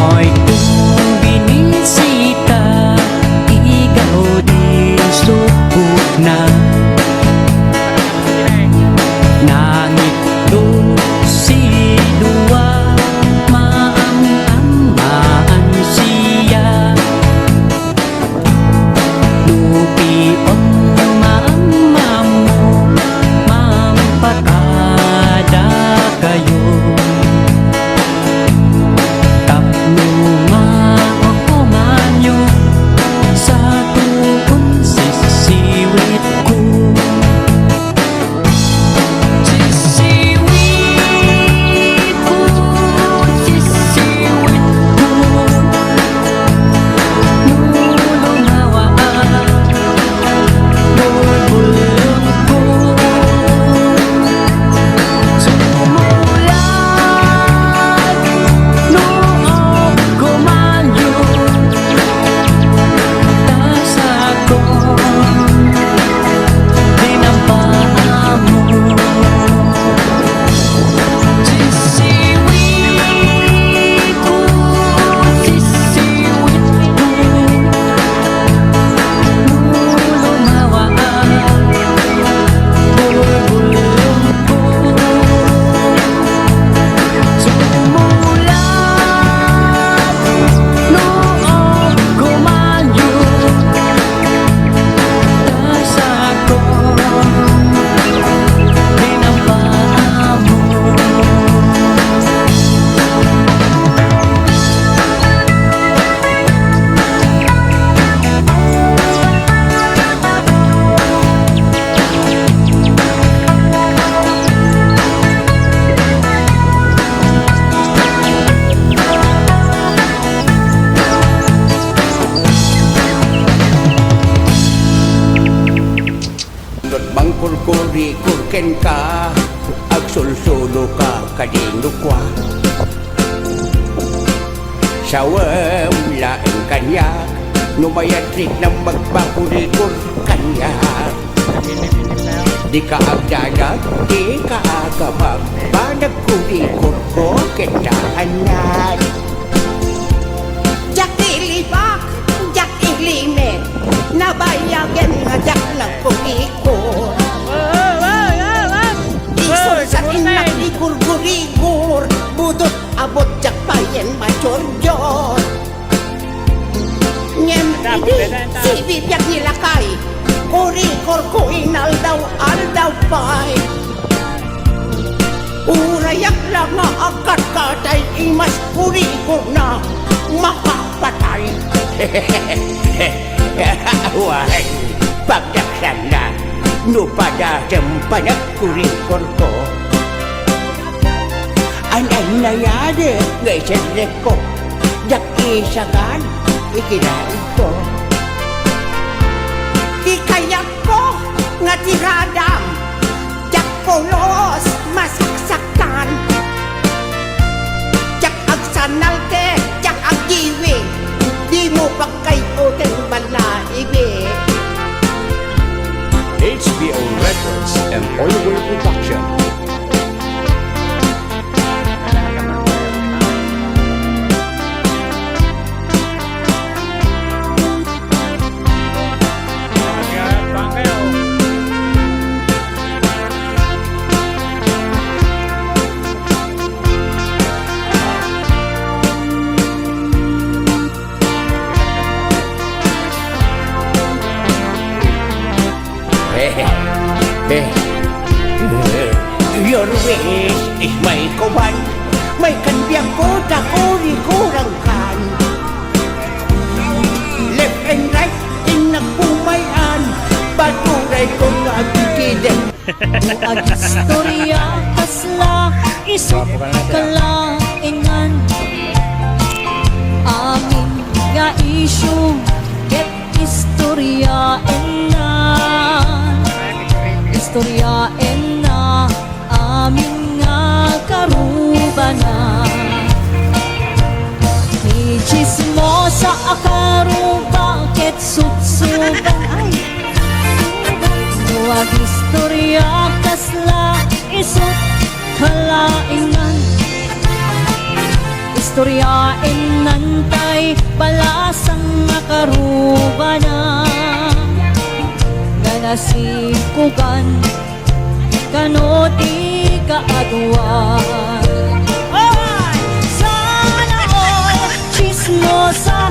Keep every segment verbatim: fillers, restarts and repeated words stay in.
Ay, kung binisita, igaw di supotna. Nangitdo si dua, maam-amaan siya. Nupion maammo, mangpatada kayo. Tapno maokomanyo sa tuon sisiwit ko. Sisiwit ko, sisiwit ko. No lumawaan, bulbulong ko. Sumulat, no agkumanyo. Tasakon, dinampaamo. Sisiwit ko, sisiwit ko. No lumawaan, bulbulong ko. Sumulat, no agkumanyo. Tasakon, dinampaamo. Nut mangkurkuri-kur kenka, agsulsuloka kadi no kua. Sawem laeng kaniak, no mayat riknam magpakurikur kaniak. Dika agdanag, dika agabag, panagkurikurko ket naanad. Diak ilibak, diak ilimed, nabayagen nga diak nagkurikur. Isursa innak igurgurigur, budot abot diak payen majorjor. Ngem idi sibibiag ni lakay, kurikurko inaldaw-aldaw pay. Urayak la nga agkatkatay imas kurikurna makapatay. Wen, pagdaksanna, no padasem panagkurikurko. An-annayadek nga iserrekko, diak isagan iti laingko. Ti kayatko nga tiradam, diak pulos masaksaktan. Diak agsannalte, diak aggiwing, dimo pagkay-oten ballaibi. H B O Records and Oilwell Production. Your wish is my command. May kanbiang ko, ta kurikuran kan. Left and right, innak pumay-an. Paturay ko nga agkikidem. No agistorya kasla isut kalaengan. Amin nga isyu ket istoryaenna. Istoryaenna amin nga karubana. Ni chismosa a karuba ket sutsuban. Ay, no agistorya kasla isut kalaengan. Istoryaennan tay balasang a karubana nga nasingkogan kano ti kaaduan. Alright! Sana all chismosa,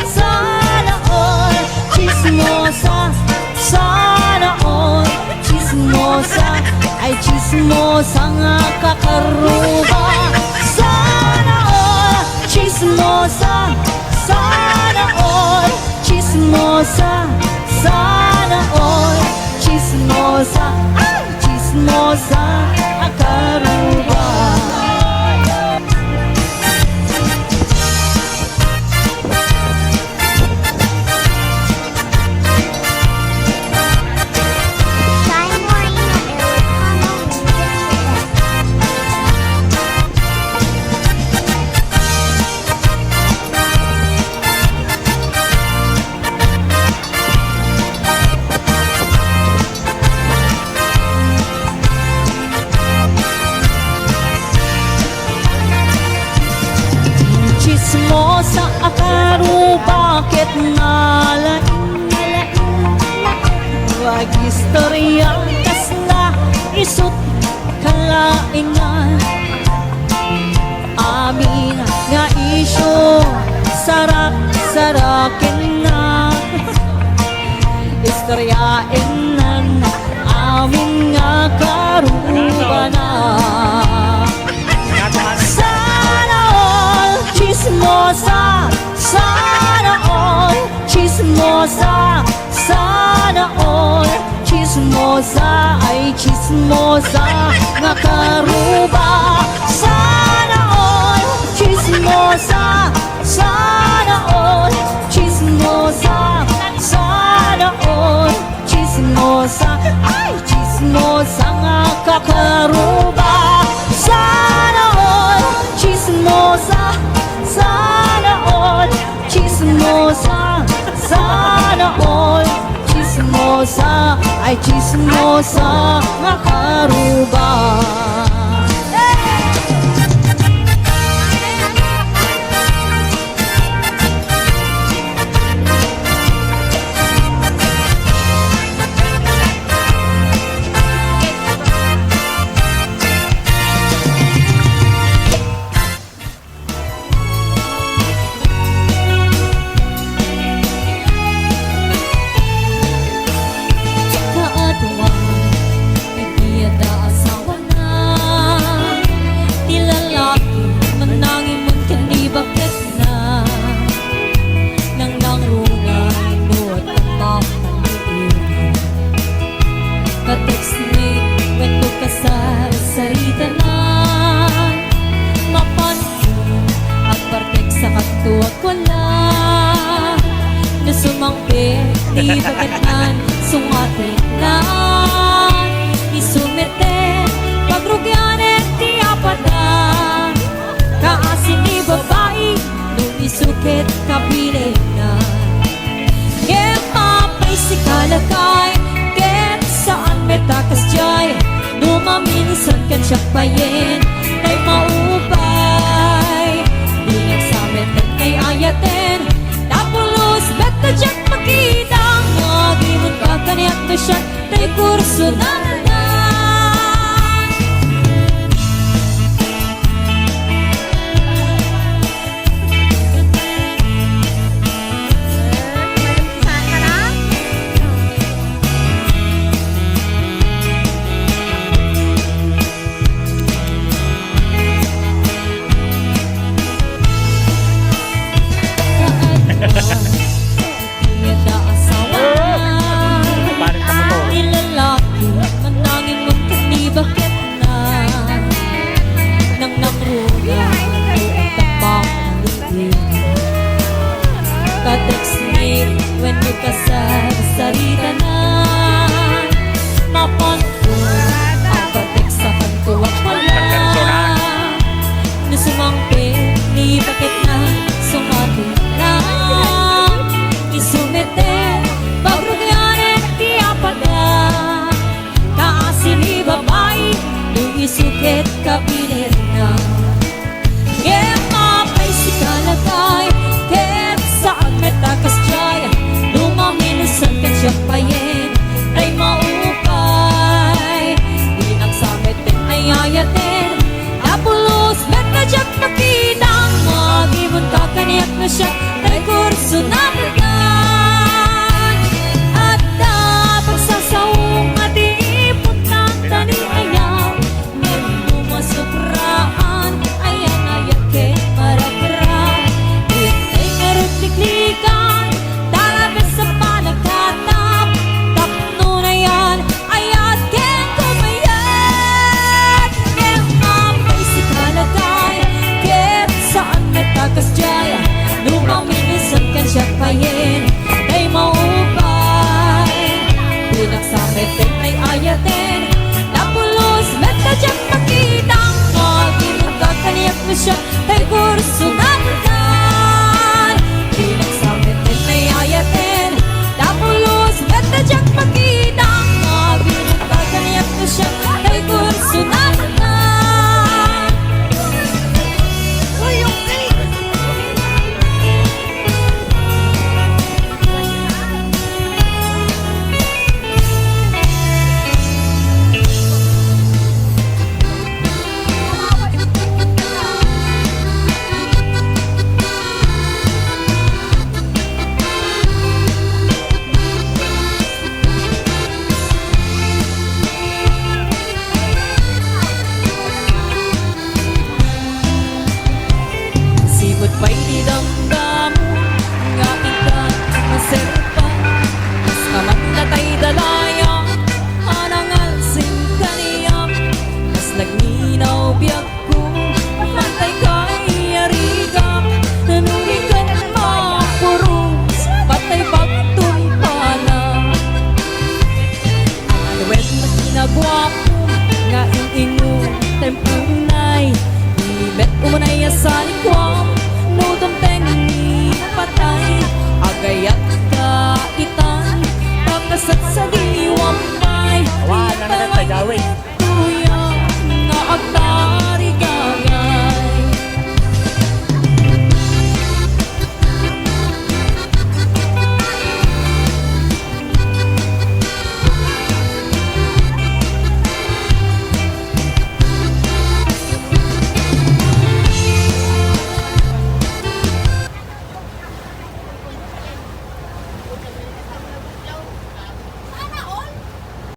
sana all chismosa, sana all chismosa, ay chismosa nga kakaruba. Sana all chismosa, sana all chismosa, sana all chismosa, ay chismosa a karuba. Chismosa a karuba ket nalaing, nalaing, nalaing. Agistorya kasla isut' kalaingan. Amin nga isyu, sarak-sarakenna. Istoryaennan amin nga karubana. Sana all chismosa, sana all chismosa, sana all chismosa, ay chismosa nga karuba. Sana all chismosa, sana all chismosa, sana all chismosa, ay chismosa nga kakaruba. Sana all chismosa, sana all chismosa, sana all chismosa, ay chismosa nga karuba. Kaaduan, ti biag a asawana, ti lalaki, mannangimon ken ni baketna. Nangnangruna, no adda mapaliiran. Ka-text ni wenno kasarsaritana. Mapan Agpartext a kadto a kuana, no sumangpet ni baketnan, sungatenna. Isu met ti pagrugianen ti apadna, kaasi ni babai no isu ket kabilenna. Ngem apay sika lakay, ket saan met a kasdiay, no maminsan ket siak payen tay maupay. Binagsa met ti ay-ayaten, ta pulos met ta diak makita, nga agimon ka kaniak no siak tay kursunana. Ita asawa, ti lalaki, mannangimon ket ni baketna. Nangnangruna, no adda mapaliiran. Ka-text ni wenno kasarsaritana. Mapan Agpartext a kadto a kuana. No sumangpet ni baketna, sungatenna. Isu met ti pagrugianen ti apadna, kaasi ni babai no isu ket kabilenna. Ngem apay Jaya, no maminsan ken siak payen, tay maupay. Pinaksamet ken tay ayaten, napulos met ta diak makita, nga agimong kakaniak no siak tay kursunatan. Pinaksamet ken tay ayaten, napulos met ta diak makita, nga agimong kakaniak no siak tay kursunatan. Simud pay ti damdam